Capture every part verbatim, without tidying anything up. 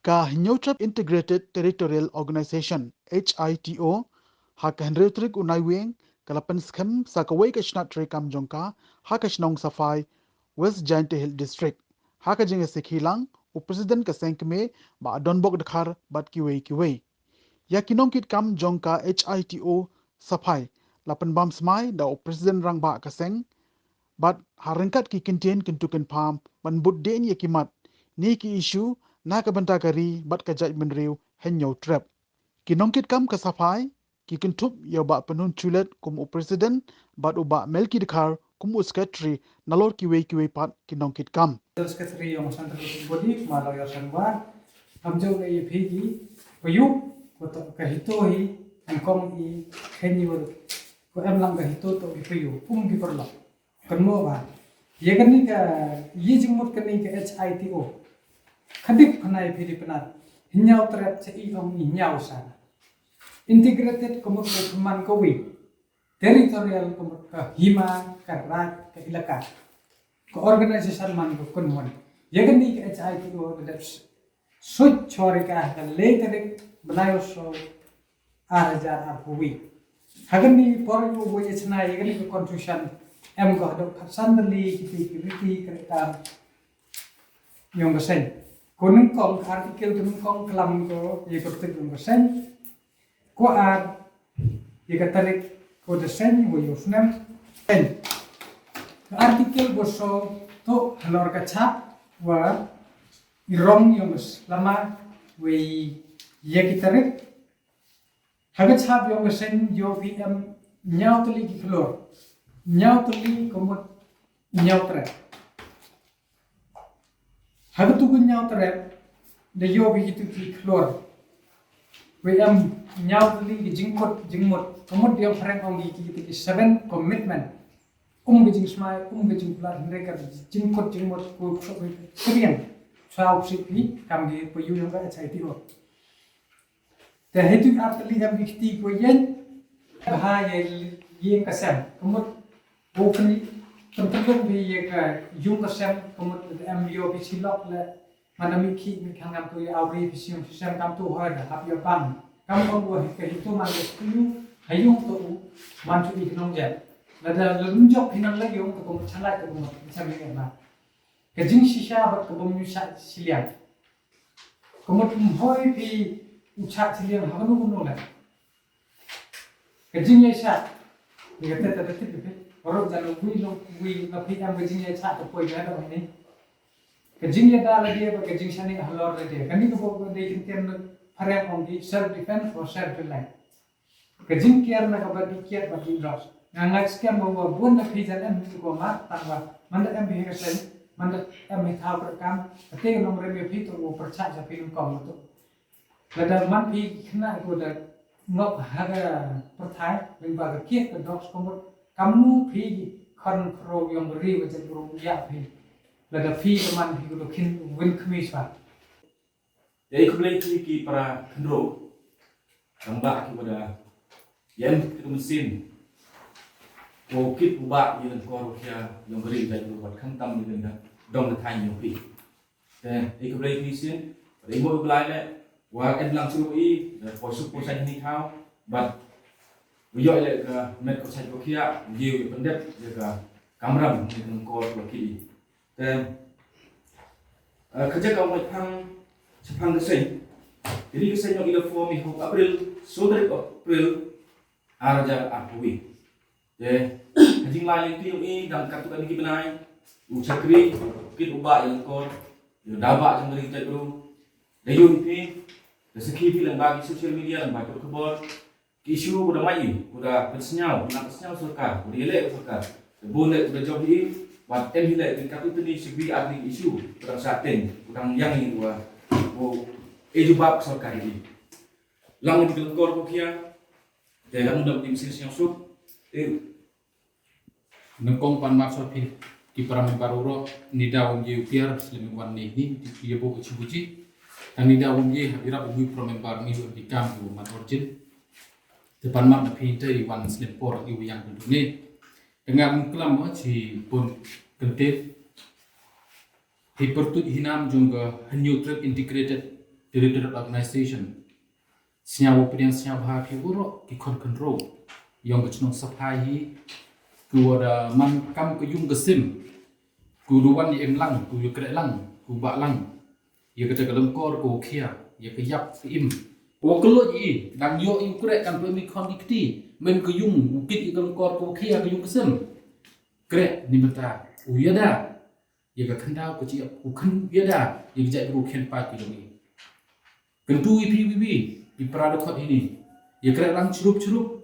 Ka Hynñiewtrep Integrated Territorial Organization, H I T O, ha ka hynriew tarik u Naiwieng, ka la pynskhem sa kawei ka shnat treikam jong ka, ha ka shnong Saphai, West Jaintia Hills District. Ha ka jingïasikhi lang, u President ka seng kmie, Bah Donbok Dkhar, bad kiwei kiwei. Ïa ki nongkitkam jong ka H I T O Saphai, la pynbam smai da u President Rangbah ka seng, bad ha ryngkat ki kyntien kyntu kynpham, ban bud dien ïa ki mat, ne ki issue, na ka bynta ka ri, bad ka jaitbynriew, Hynñiewtrep. Ki nongkitkam ka Saphai, ki kynthup ïa u Bah Pynhun Chulet kum u President, bad u Bah Melki Dkhar kum u Secretary, nalor kiwei kiwei pat ki nongkitkam. Secretary yong Central Body, ma lo yo san ba, am jong ka ïa phi ki, payu, ko to ka HITO hi, ang kong i, khen yu, ko em lang ka HITO to ki payu, kum ki paralok. Kan mo ba. Ïa kani ka, ïa jingmut kani ka H I T O. Ka dip khana ïa phi dip na. Hynñiewtrep cha i ong i hynñiew sa. Integrated ka mut ka man ka wi. Territorial ka mut ka hima, ka raj, ka ilaka. Ka organization man ka kunhun. Ïa kani ka H I T O ka dep s-, suit chorika ka le tarik bnai u so ar hajar arphew wi. Ha kani por ïa u wei chna ïa kani ka constitution em ko hadok khatsan tylli ki ti ki riti ka rita yong ka seng. Ko nyngkong ka article ko nyngkong klam ko ïa ka riti yong ka seng. Ko ar ïa ka tarik ko da seng wei u snem. Seng. Ka article ko so to halor ka chap wa i rong yong ka s-, lama wei ïa ki tarik. Ha ka chap yong ka seng ïoh phi em hynñiew tylli ki khlur. Hynñiew tylli ka mut hynñiewtrep. Ha ka tu ka hynñiewtrep da ïoh phi ki tu ki khlur. Phi em hynñiew tylli ki jingkut jingmut. Ka mut ïoh phareng ong ki ki tu ki seven commitment. Um ka jingsmai, um ka jingkular hynrei ka jingkut jingmut ko ksok phi. Ka biang. Sa u phi kam ki payu yong ka H I T O. Te hei tu ar tylli em ki kti ko ïeng. Ba ha ïa ïeng ka sem. Ka mut bo kani tam tam phi ïa ka yung ka sem ka mut em ïoh phi chilok le. Manda mi ki mi khang kam tu ïa awri phi siung phi sem kam tu hoi da hap ïa bang. Kam ko bo hi ka hi tu man le tu ha yung tu u man tu i nong jen. Lada lum jok phi nang le yung tu ko mut chalai tu ko mut sem ïa ma. Ka jingshisha bad ka bym ïu sha shiliang. Ka mut ym hoi phi u chah chiliang ha kano kano leh. Ka jingïaishah. Ni ka teh teh teh teh. Baroh jan u wi long wi na phi em ka jingïaishah ka poi ka dong ni. Ka jingïada lade bad ka jingshaniah halor lade. Kani ka bok ka dei kyntien na phareng ong ki self defense or self reliance. Ka jingkiar na kaba dih kiad bad dih dross. Nga ngeit skhem ba bun na phi jan em hi ko ma tang ba man da em hi ka seng, man da em hi thaw pyrkhat, ka te ka nongrim ïa phi to u pyrchah sha phi nyngkong to. Lada man phi khynnah ko da ngop ha ka pyrthai, lyngba ka kiad ka dross ka mut, kamnu phi khon khro yong ri ba jan ru ïa phi. Lada phi ka man phi ko da khin win khmih sha. Ïa i khublei ki ki para khynroo. Rangbah ki ba da ïa em ki mynsiem. Ko kit u bah ïa lyngkor u khia yong ka ri jait bru bad khamtam ïa ka dong ka thaiñ yong phi. Te ïa i khublei ki sien. Bad i mo u Blai le wa em lang shu i da poi suk poi sait ni khaw bad u ïoh le ka met ko sait ko khia u ïa u pyndep ïa ka kamram ïa ka lyngkor ko ki. Te, eh, ka jaka u phang shaphang ka seng. Ini ka seng yong i la form i hok April, so tarik April, ar hajar arphew wi. Te, ka jinglai lynti yong i dang katto katne ki bnai, u shakri, kit u bah ïa lyngkor, ïa da bah jong ka ri jait bru. Da ïoh i phi, da sakhi phi lyngba ki social media, lyngba ki khubor, ki issue ko da mai, ko da pynsngew, ko da pynsngew sorkar, ko da ïaleh sorkar. Te bun leh ko da jop hi, bad em hi leh ki katto katne shibun ar tylli ki issue, ko da shah teng, ko da ïeng hi wa, ko e jubab sorkar hi. Lang ki lyngkor ko khia, te lang dam tim sir sngewsuk, te Nyngkong pan mar sha phi ki para member baroh, ngi da wan ïa u tiar slem wan ne ni, ïa bo u chibuji. Ngi da wan ïa ha ira u para member ngi u di kam u man urgent. Te pan mar na phi te i wan slem por i u yang tu ne. Te nga um klam ma chi pun kynte. Hi pyrtuit hi nam jong ka Hynñiewtrep Integrated Territorial Organization. Sñiaw u pdiang sñiaw bha phi waroh ki khon khynroo yong ka chnong Saphai hi, ki wa da man kam ka yung ka sim, ku du wan ya em lang, ku ya kreh lang, ku bah lang ya kata ka lyngkor, ku khia ya ka yap ka im. Ku wa kylluid i dang yoh i u kreh, kan pynmih khon ki kti, men ka yung u kit ya ka lyngkor, ku khia ka yung ka sim. Kreh ni mynta u yada ya ka khyndaw ka chi, u khyn yada ya ka jaitbru khian pat ki jong i. Kyntu i phi wiwi i para dkhot hini, ya kreh lang chrup chrup,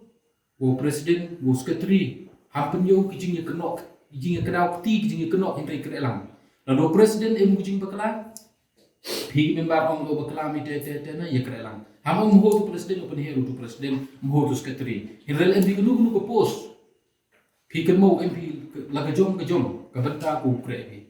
u president, u secretary, ham pynyoh ki jingïakynnoh, ki jingïakynnoh kti, ki jingïakynnoh, hynrei kreh lang. Lada u president em ki jingbakla, phi member ong lo bakla mi te te te na, ya kreh lang. Ham ong mho tu president, u pynher u tu president, mho tu secretary. Hynrei em phi kynnu kynnu ka post, phi kynmaw em phi la ka jong ka jong ka bynta ku kreh phi.